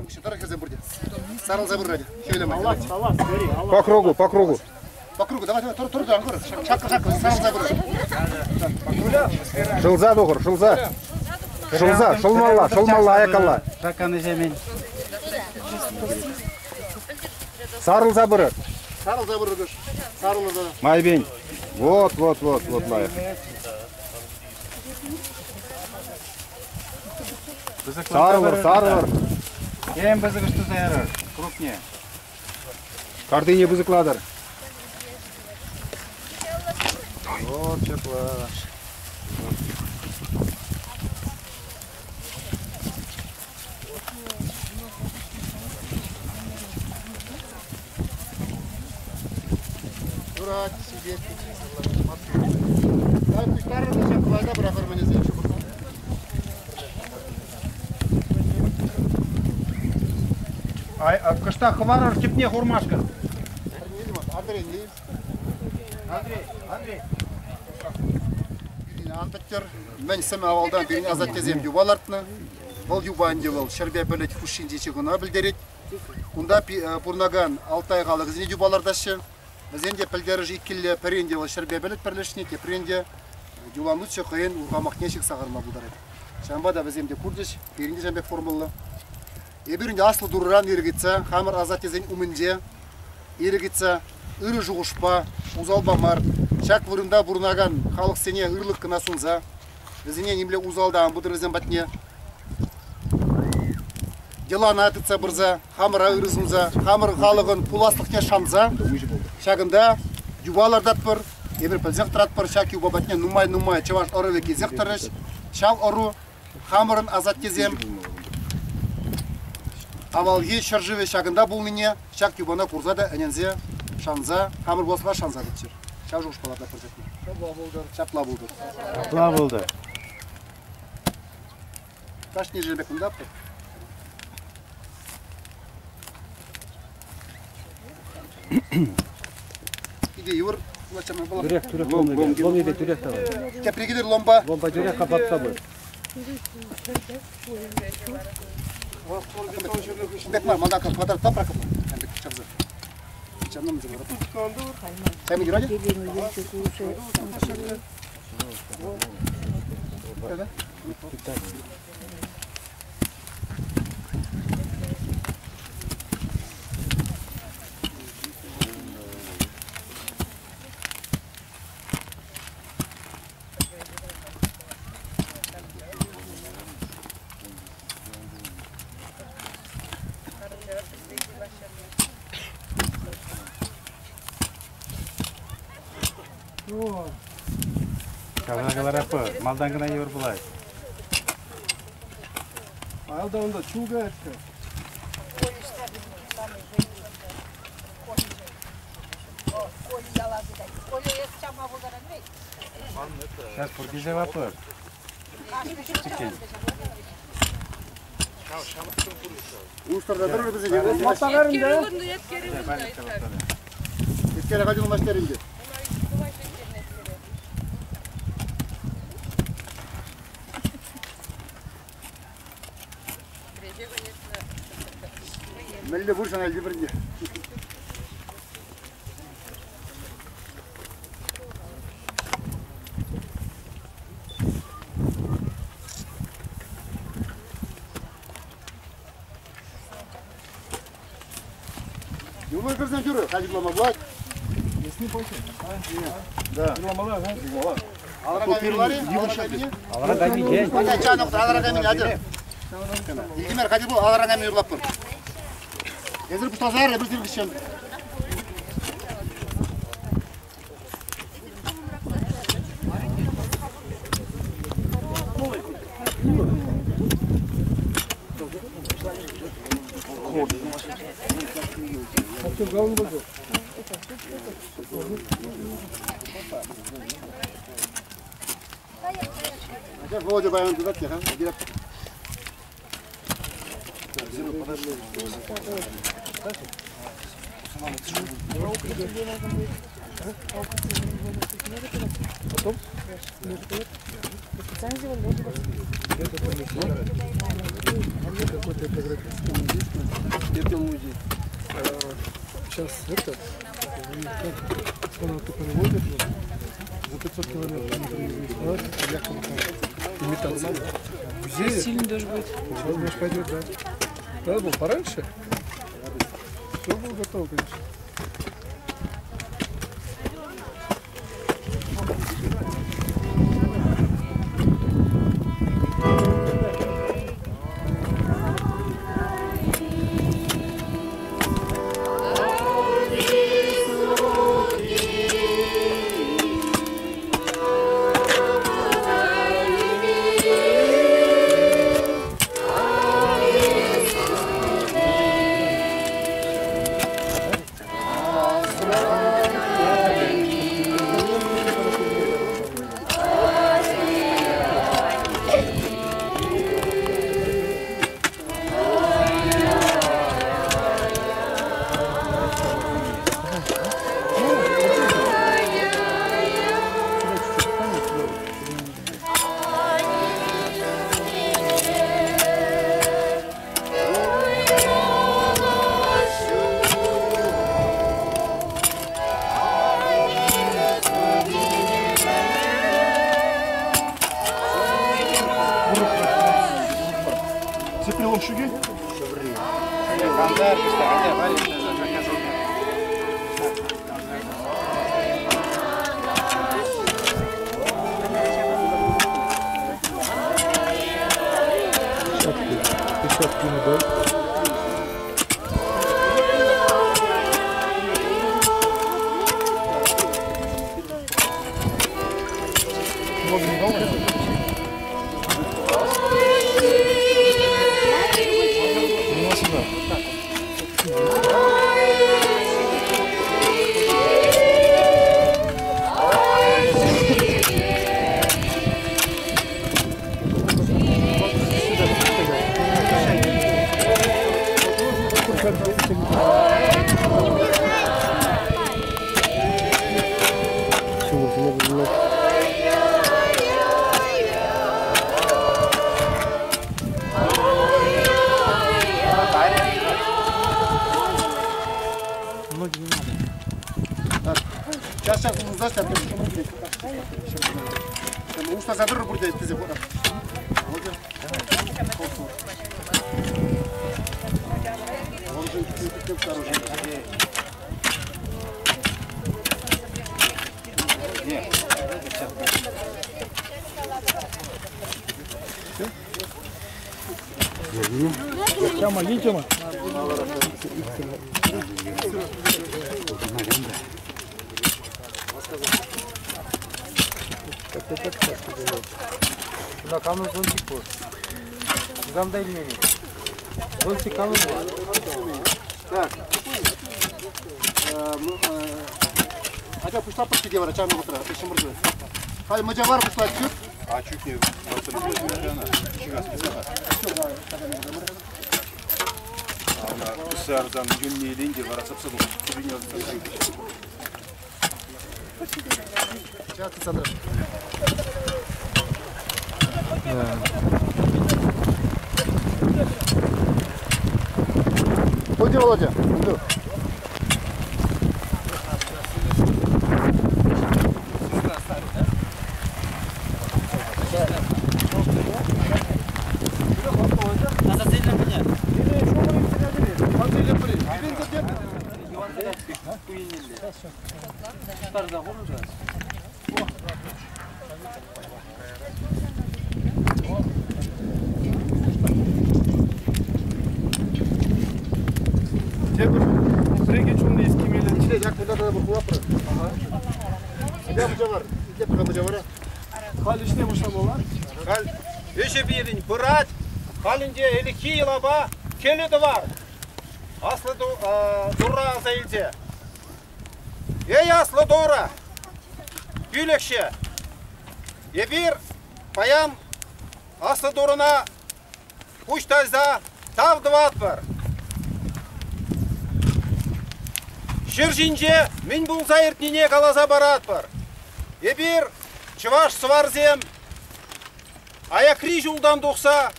Тӑрӑхӗсем пурте. Сарӑлса пырать. Хӗвеле май. По кругу, по кругу. По кругу, давай, давай, тур, тур, тур, шакка, шакка, сарӑлса пырать. Шӑлса тухӑр, шӑлса. Шӑлса, шӑлмалла, шӑлмалла, аяккалла. Шакканӑ Сарӑлса пырӑр. Сарӑлса пырӑр. Сарӑлса. Майбень. Вот, вот, вот, вот лайӑх. Сарӑлӑр, сарӑлӑр. Тем пысӑкӑш туса ярӑр, крупне. Картине пысӑклатӑр. Вот ҫапла. Юрать, сидеть. Давай пуҫтарӑр, ҫак пӑрахӑр мӗнесем. Кӑштах хӑварӑр тӗпне хурмашкӑн. Андрей, не Андрей, Андрей. Ан пӗттӗр. Мӗн сӗмӗ авалтан пирӗн асаттесем юпа лартнӑ. Вӑл юпа ӗнтӗ вӑл ҫӗрпе пӗлӗт хушшинчи ҫыхӑнӑва пӗлтерет. Унта пурӑнакан Алтай халӑхӗсене юпа лартаҫҫӗ. Вӗсен те пӗлтерӗш иккӗлле. Пӗрин те вӑл ҫӗрпе пӗлӗт пӗрлешни, теприн те юланутҫӑ хӑйӗн урхамахне ҫыхса хӑварма пултарать. Ҫавӑнпа та вӗсем те курчӗҫ, пирӗн те ҫавӑн пек формӑллӑ. Эпир ӗнтӗ аслӑ Турӑран ирӗк ыйтса, хамӑр асаттесен умӗнче ирӗк ыйтса, ырӑ шухӑшпа, усалпа мар, ҫак вырӑнта пурӑнакан халӑхсене ырлӑх кӑна сунса, вӗсене нимле усал та ан пултӑр вӗсем патне, йӑлана тытса пырса, хамӑра ырӑ сунса, хамӑр халӑхӑн пуласлӑхне шанса ҫакӑнта юпа лартатпӑр. Эпир пӗлсех тӑратпӑр, ҫак юпа патне нумай-нумай чӑваш ӑрӑвӗ килсех тӑрӗҫ. Ҫав ӑру хамӑрӑн асаттесем авалхи ҫӗршывӗ ҫакӑнта пулнине ҫак юпана курса та ӗненсе, шанса, хамӑр пуласлӑха шанса тӑччӑр. Ҫав шухӑшпа лартатпӑр ҫакна. Ҫапла пултӑр. Ҫапла пултӑр. Ҫапла пултӑр. Кашни пек кунта пур. Иди, йывӑр. Тӳрех, тӳрех ломипе тӳрех давай. Тепри килер ломба. Ломба тӳрех капатса пыр. Бек мар, манда квадрат тапра капа. Чабза. Чамнам зимара. Чами гиради? Ҫавна калараппӑр, малтан кӑна йывӑр пулать. Алда унта чул каять-ха. Сейчас пурте ҫаваппӑр. Чикен. Улӑштарса тӑрӑр вӗсене. Еткере хатӗр улмаҫтер ӗнтӗ. Мӗнле пур сана илтӗпӗр Юлмай кӗрсен тӳрӗ, халь юрлама пулать. Если больше. Да. Юрламалла, да? Юрламалла. Алрага юрлари, алрага мине. Алрага мине. Ата чанок, алрага мине, атя. Илтимер, хатӗр пул, алрага мине юрлап пыр. Эсир пуҫласа яр, эпир сирпӗҫҫӗн. Володя баян туда тихо. Потом? Какой-то этнографический музей. Это музей. Сейчас это, как, переводят, за 500 километров они привезли якобы там имитация. Музей. Сильный дождь будет. Сейчас дождь пойдет, да. Надо было пораньше. Все было готово, конечно. Хотя пушла почти врача на утро. Хай мажавар пушла чуть. А чуть не Сардан юннелинде варасапсаду. Сейчас, Александр. Пойди, Володя. Иду. Бырать, халинде элики лаба келеді бар. Аслы дура азайылде. Ей, аслы дура! Güлекше. Ебір паян аслы дурына пуштайза тавдыват бар. Ҫӗр ҫинче мӗн пулса иртнине каласа паратпӑр. Эпир, чӑваш сӑварсем, аякри ҫултан тухса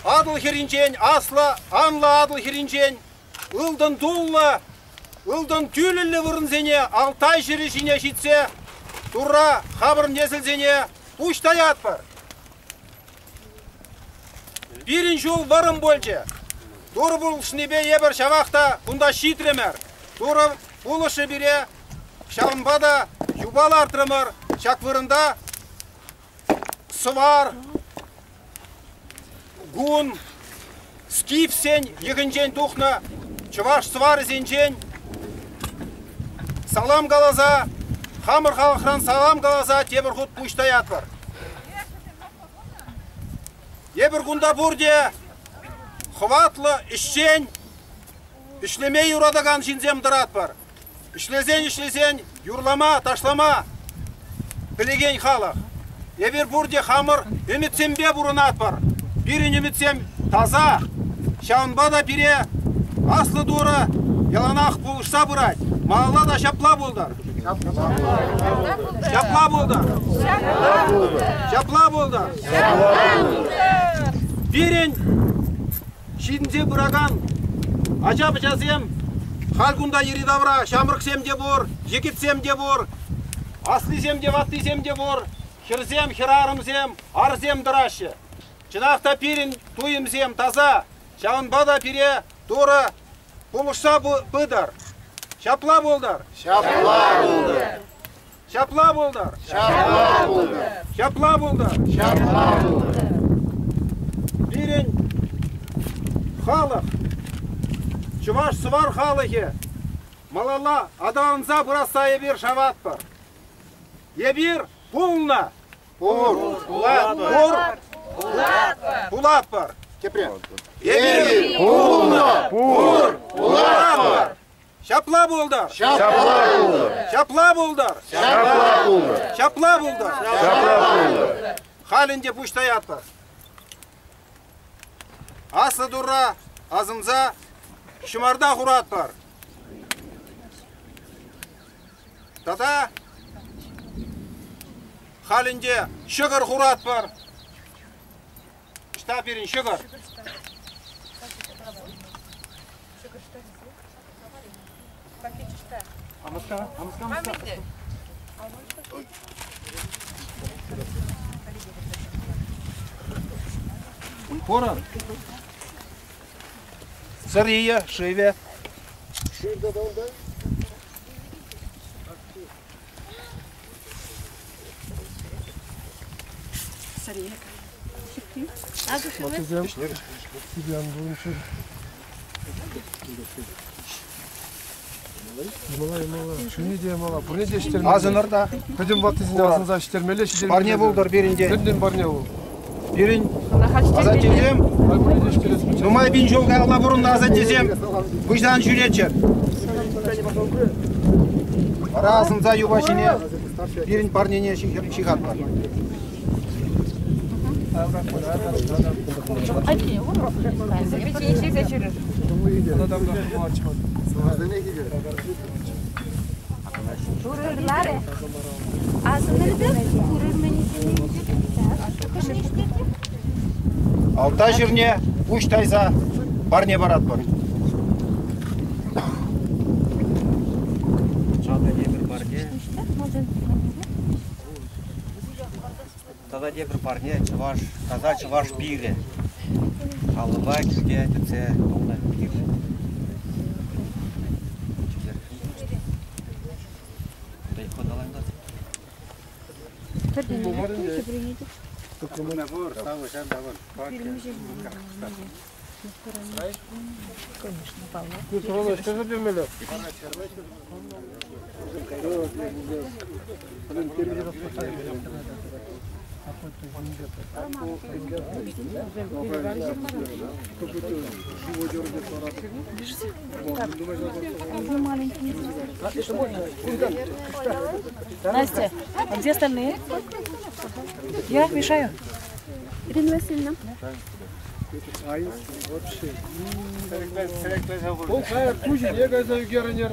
Атӑл хӗрринчен, аслӑ, анлӑ Атӑл хӗрринчен ылтӑн туллӑ, ылтӑн тӳлӗллӗ вырӑнсене Алтай ҫӗрӗ ҫине ҫитсе Турра хамӑр несӗлсене пуҫ таятпӑр. Пирӗн ҫул вӑрӑм пулчӗ. Турӑ пулӑшнипе эпир ҫавах та кунта ҫитрӗмӗр. Турӑ пулӑшрӗ пире. Ҫавӑнпа та юпа лартрӑмӑр. Ҫак вырӑнта сӑвар, гун, скифсен йӑхӗнчен тухнӑ чӑваш сӑварӗсенчен салам каласа, хамӑр халӑхран салам каласа тепӗр хут пуҫ таятпӑр. Эпир кунта пурте хӑватлӑ, ӗҫчен, ӗҫлеме юратакан ҫынсем тӑратпӑр. Ӗҫлесен-ӗҫлесен юрлама, ташлама пӗлекен халӑх. Эпир пурте хамӑр ӗмӗтсемпе пурӑнатпӑр. Пирӗн ӗмӗтсем таса. Ҫавӑнпа та пире Аслӑ Турӑ яланах пулӑшса пырать. Малалла та ҫапла пултӑр. Ҫапла пултӑр. Ҫапла пултӑр. Пирӗн ҫитӗнсе пыракан ача-пӑчасем халь кунта йӗри-тавра ҫамрӑксем те пур, йӗкӗтсем те пур, аслисем те, ваттисем те пур, хӗрсем, хӗрарӑмсем, арсем тӑраҫҫӗ. Чӑнах та пирӗн туйӑмсем таса, ҫавӑнпа та пире Турӑ пулӑшса пытӑр. Ҫапла пултӑр. Ҫапла пултӑр. Ҫапла пултӑр. Ҫапла пултӑр. Ҫапла пултӑр. Ҫапла пултӑр. Пирӗн халӑх, чӑваш сӑвар халӑхӗ малалла аталанса пырасса эпир шаватпӑр. Эпир пулнӑ. Пур. Пулатпӑр. Пулатпӑр. Тепре. Эпир пулнӑ. Пур. Пулатпӑр. Ҫапла пултӑр. Ҫапла пултӑр. Ҫапла пултӑр. Ҫапла пултӑр. Ҫапла пултӑр. Ҫапла пултӑр. Халь ӗнтӗ пуҫ таятпӑр. Аслӑ Турра асӑнса ҫӑмарта хуратпӑр. Тата халь ӗнтӗ ҫӑкӑр хуратпӑр. Ӑҫта пирӗн ҫӑкӑр? Курӑн. Сӑрийӗ, шывӗ. Шыв тата унта? Ваттисем сипян пулнӑ. Ямала, ямала. Шыни те ямала. Пурне те ӗҫтермелле. Асӑнӑр та. Пӗтӗм ваттисене асӑнса ӗҫтермелле, ҫитермелле. Парне пултӑр пирӗнтен. Пӗтӗм парне вӑл. Пирӗн асаттесем нумай пин ҫул каялла пурӑннӑ асаттесем выҫсан ҫӳретчӗр. Вара асӑнса юпа ҫине пирӗн парнене ҫыхатпӑр. Турӑрларӗ. Асӑнӑрта курӑр мӗнӗсене хӑшне ҫитерчӗ? Алта ҫырне пуҫ тайса парне паратпӑр. Тата тепӗр парне. Тата тепӗр парне чӑваш, таса чӑваш пирӗ. Алӑпа килте тӗпсе тунӑ пир. Настя, а где остальные? Я мешаю. Ирина Васильевна. Аист вообще. Вӑл хаяр ту ҫине кайса ӳкерӗнер.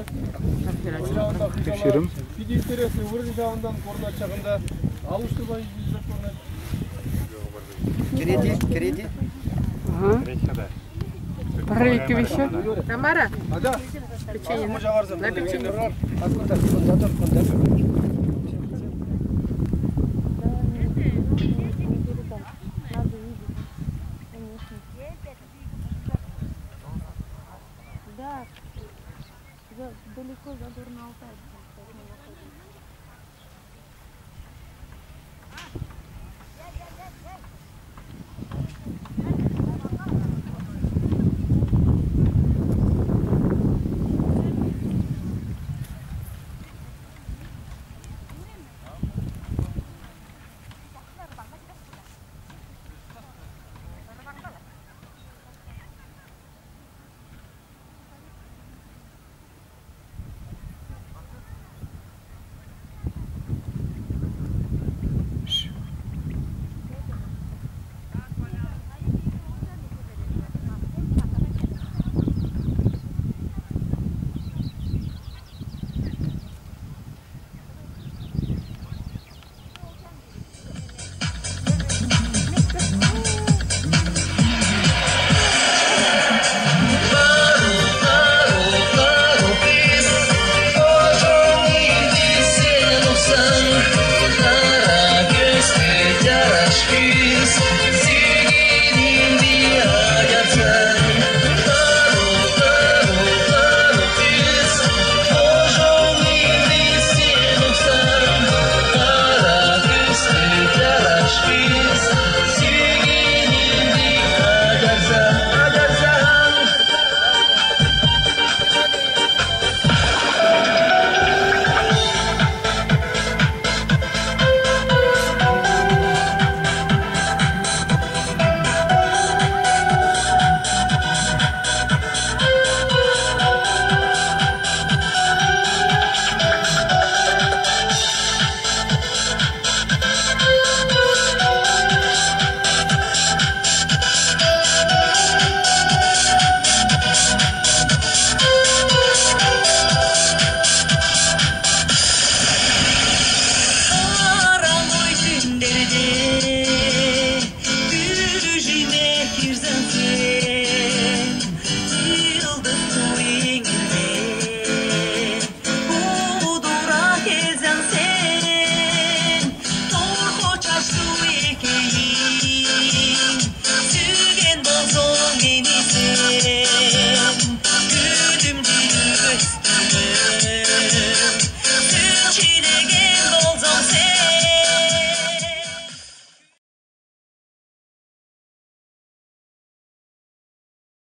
Текшерим. Питӗ интересный вырӑн ҫавӑнтан курӑнать ҫакӑнта. Алуштӑпа илсе курӑнать. Кӗрет-и? Кӗрет-и? Пӗрре, иккӗ, виҫҫӗ. Тамара, Ага. печенье. На печенье. Надо видеть, конечно. Да, далеко за Горный Алтай.